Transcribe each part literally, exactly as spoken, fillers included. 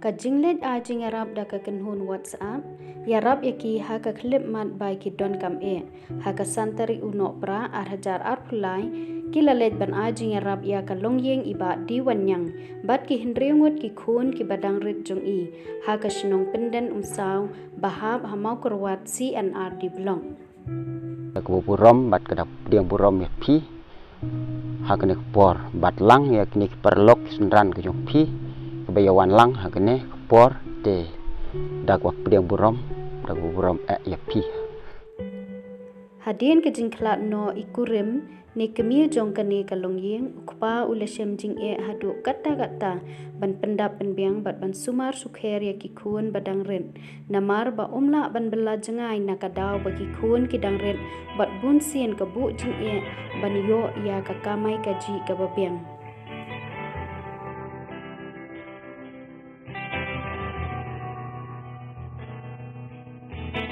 Ka jingleit ai jingïarap da ka kynhun WhatsApp, ïarap ïa ki ha ka khyllipmat ba ki donkam eh. Ha ka san tarik u Nohprah ar hajar arphew lai, ki la leit ban ai jingïarap ïa ka longïing i Bah Diwanniang bad ki hynriew ngut ki khun kiba dang rit jong i, ha ka shnong Pyndenumsaw, ba hap ha Mawkyrwat C and R D Block. Da kaba burom bad ka da pdiang burom ïa phi ha kane ka por, bad lang ïa kine ki paralok ki synran ka jong phi kaba ïa wan lang ha kane ka por. Te da kaba pdiang burom, da kaba burom eh ïa phi. Hadien ka jingkhlad noh i kurim ne kmie jong kane ka longïing, u kpa u la shem jingeh haduh katta katta ban pyndap pynbiang bad ban sumar sukher ïa ki khun ba dang rit. Namar ba um lah ban bylla jngai na ka daw ba ki khun ki dang rit bad bunsien ka buh jingeh ban ïoh ïa ka kamai kajih kaba biang.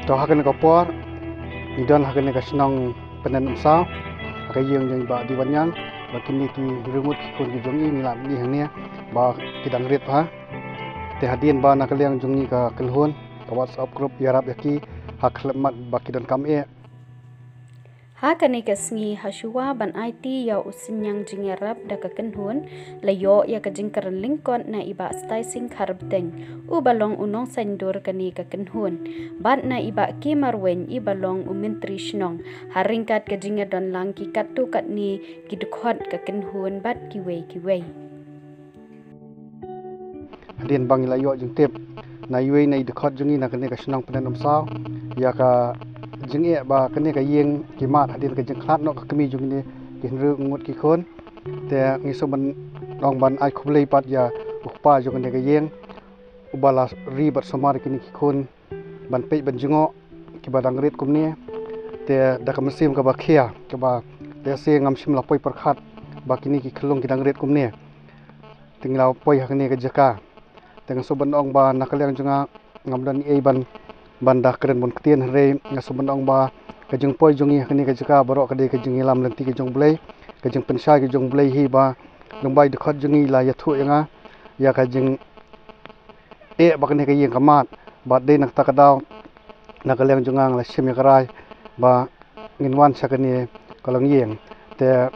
To ha kane ka por ngi don ha kane ka shnong Pyndenumsaw, ha ka ïing jong i Bah Diwanniang, ba kine ki hynriew ngut ki khun ki jong i ngi la mih hangne ba ki dang rit bha. Te hadien ba na ka liang jong ngi ka kynhun, ka WhatsApp group ïarap ïa ki ha ka khyllipmat ba ki donkam eh. Ha kane ka sngi, ha shuwa ban aiti ïa u synñiang jingïarap da ka kynhun, la ïoh ïa ka jingkren lyngkot na i Bah Staising Kharbteng, uba long u nongsaiñdur kane ka kynhun, bad na i Bah K Marwein, iba long u myntri shnong, ha ryngkat ka jingïadonlang ki katto katne ki dkhot ka kynhun bad kiwei kiwei. Hadien ba ngi la ïoh jingtip na iwei na i dkhot jong ngi na kane ka shnong Pyndenumsaw ïa ka jingeh ba kane ka ïing ki mad hadien ka jingkhlad noh ka kmie jong ngi, ki hynriew ngut ki khun. Te ngi sngewbha ban ong ban ai khublei pat ïa u kpa jong kane ka ïing, uba la ri bad sumar ïa kine ki khun ban peit ban jngoh kiba dang rit kumne. Te da ka mynsiem kaba khia, kaba lehse ngam shym la poi pyrkhat ba kine ki khyllung ki dang rit kumne. Te ngi la poi ha kane ka jaka. Te nga sngewbha ban ong ba na ka liang jong nga, ngam don ei ban, ban da kren bun ktien, hynrei nga sngewbha ban ong ba ka jingpoi jong ngi ha kane ka jaka baroh ka dei ka jingïalam lynti ka jong U Blei, ka jingpynshai ka jong U Blei hi ba lyngba i dkhot jong ngi la ïathuh ïa nga ïa ka jing eh ba kane ka ïing ka mad, bad dei na kata ka daw na ka liang jong nga nga la shim ïa ka rai ba ngin wan sha kane ka longïing. Te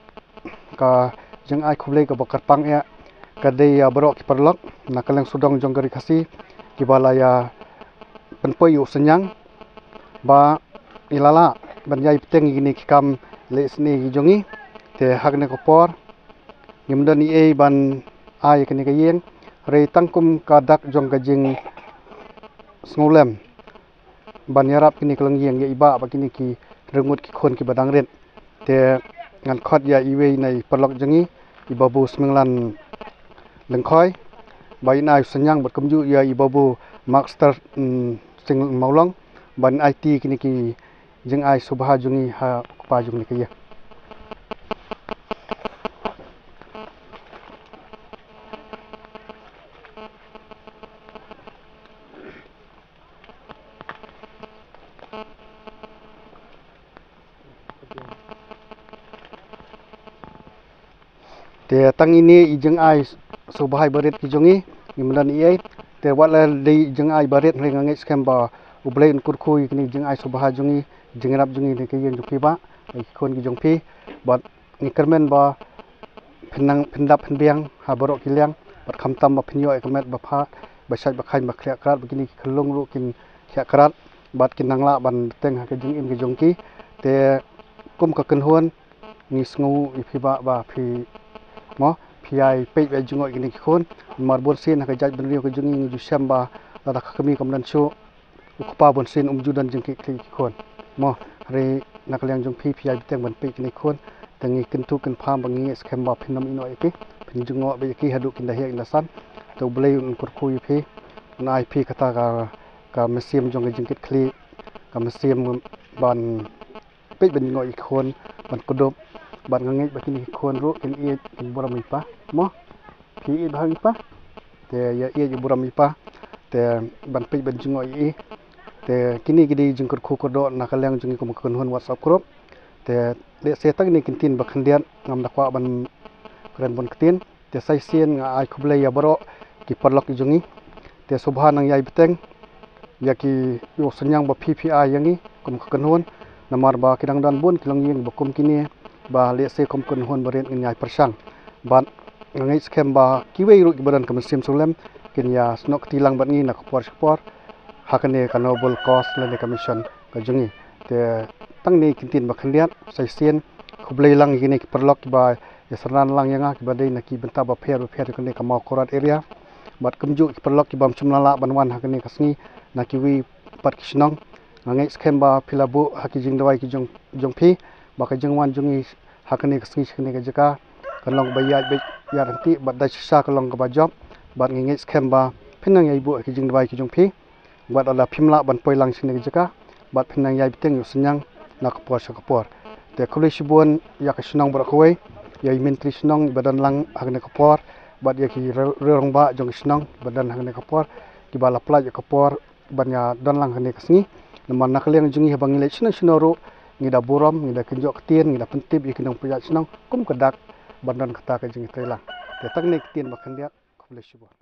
ka jingai khublei kaba kyrpang eh ka dei ïa baroh ki paralok na ka liang sawdong jong ka Ri Khasi kiba la ïa pynpoi ïa u synñiang ba ngi la lah ban ïai bteng ïa kine ki kam leh sniew ki jong ngi. Te ha kane ka por ngim don ei ei ban ai ïa kane ka ïing, hynrei tang kum ka dak jong ka jingsngewlem ban ïarap kine ki longïing ïa i Bah bad kine ki hynriew ngut ki khun kiba dang rit. Te ngan khot ïa iwei na i paralok jong ngi, i Babu Smianglan Lyngkhoi, ba in ai u synñiang, bad kumjuh ïa i Babu Maxter, mm, Sing Mawlong, ban aiti kine ki jingai sngewbha jong ngi ha u kpa jong kane ka ïing. Te tang ine i jingai sngewbha barit ki jong ngi, ngim don ei ei. Te wat la dei i jingai barit, hynrei nga ngeit skhem ba U Blei un kyrkhu ïa kine i jingai sngewbha jong ngi, jingïarap jong ngi na ka ïing jong phi Bah, ïa ki khun ki jong phi. Bad ngi kyrmen ba phin nang, phin dap phin biang ha baroh ki liang, bad khamtam ba phin ïoh ïa ka met ba phah, ba shait ba khaiñ, ba khlieh krad, ba kine ki khyllung ruh kin khlieh krad bad kin nang lah ban bteng ha ka jingim ka jong ki. Te kum ka kynhun ngi sngew ïa phi Bah ba phi, mo, phi ïai peit ïai jngoh ïa kine ki khun. Namar bunsien ha ka jaitbynriew ka jong ngi ngi ju shem ba lada ka kmie kam don shuh, u kpa bunsien um ju don jingkitkhlieh ïa ki khun, mo. Hynrei na ka liang jong phi, phi ïai bteng ban peit kine ki khun. Te ngi kyntu kynpham ba ngi ngeit skhem ba phin ym ïeh noh ïa ki, phin jngoh beit ïa ki haduh kin da heh kin da san. Te U Blei un kyrkhu ïa phi, un ai phi kata ka, ka mynsiem jong ka jingkitkhlieh, ka mynsiem ban peit ban jngoh ïa ki khun, ban kdup, bad nga ngeit ba kine ki khun ruh kin ïeit, kin burom ïa i Pa, mo. Phi ïeit bha ïa i Pa. Te ïa ïeit ïa burom ïa i Pa, te ban peit ban jngoh ïa i. Te kine ki dei jingkyrkhu kyrdoh na ka liang jong ngi kum ka kynhun WhatsApp group. Te lehse tang kine ki ktien ba khyndiat, ngam da kwah ban kren bun ktien. Te sa shisien nga ai khublei ïa baroh ki paralok jong ngi. Te sngewbha nang ïai bteng ïa ki ïoh synñiang ba phi phi ai ïa ngi kum ka kynhun, namar ba ki dang don bun ki longïing ba kum kine ba lehse kum kynhun barit ngin ïai pyrshang. Bad nga ngeit skhem ba kiwei ruh kiba don ka mynsiem sngewlem kin ïa snoh kti lang bad ngi na ka por sha ka por ha kane ka noble cause lane ka mission ka jong ngi. Te tang ne ki ktien ba khyndiat, sa shisien khublei lang ïa kine ki paralok kiba ïa syrnai lang ïa nga kiba dei na ki bynta bapher bapher ïa kane ka Mawkyrwat area. Bad kumjuh ki paralok ki bym shym la lah ban wan ha kane ka sngi na kiwei pat ki shnong. Nga ngeit skhem ba phi la buh ha ki jingduwai ki jong, jong phi ba ka jingwan jong ngi ha kane ka sngi sha kane ka jaka kan long ba ïaid beit ïaid ryntih bad da shisha ka long kaba jop. Bad nga ngeit skhem ba phin nang ïai buh ha ki jingduwai ki jong phi. Bad lada phim lah ban poi lang sha kane ka jaka bad phin nang ïai bteng ïoh synñiang na ka por sha ka por. Te khublei shibun ïa ka shnong baroh kawei, ïa i myntri shnong ba don lang ha kane ka por, bad ïa ki riew, riew rangbah jong ka shnong ba don ha kane ka por kiba la pynlait ïa ka por ban ïa don lang ha kane ka sngi. Namar na ka liang jong ngi haba ngi leit shano shano ruh ngi da burom, ngi da kynjoh ktien, ngi da pyntip ïa ki nongpynïaid shnong kum ka dak ban don kata ka jingïatreilang. Te tang ne ki ktien ba khyndiat, khublei shibun.